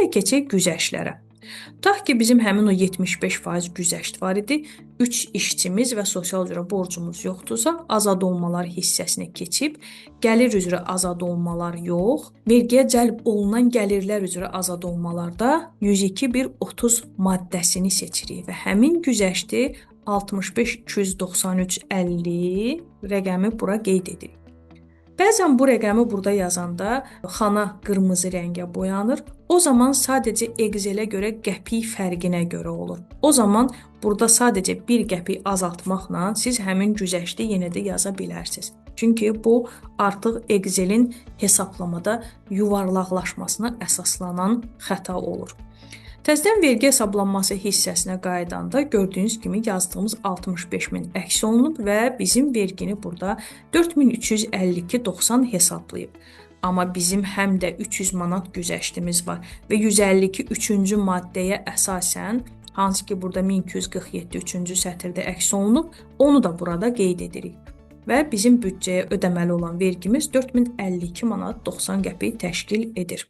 İndi keçək güzəştlərə. Tutaq ki, bizim həmin o 75% güzəşt var idi. 3 işçimiz və sosial üzrə borcumuz yoxdursa, azad olmalar hissəsinə keçib, gəlir üzrə azad olmalar yox, vergiyə cəlb olunan gəlirlər üzrə azad olmalarda 102.1.30 maddəsini seçirik və həmin güzəşti 65 293,50 rəqəmi bura qeyd edirik. Bəzən bu rəqəmi burada yazanda xana qırmızı rəngə boyanır. O zaman sadəcə Excel-ə görə qəpik fərqinə görə olur. O zaman burada sadəcə bir qəpik azaltmaqla siz həmin güzəşti yenə də yaza bilərsiniz. Çünki bu artıq Excel-in hesablamada yuvarlaqlaşmasına əsaslanan xəta olur. Təzədən vergi hesablanması hissəsinə qayıdanda gördüyünüz kimi yazdığımız 65.000 əks olunub və bizim vergini burada 4352,90 hesablayıb. Amma bizim həm də 300 manat güzəştimiz var və 152 3-cü maddəyə əsasən, hansı ki burada 1247 3-cü sətirdə əks olunub, onu da burada qeyd edirik. Və bizim büdcəyə ödəməli olan vergimiz 4052 manat 90 qəpik təşkil edir.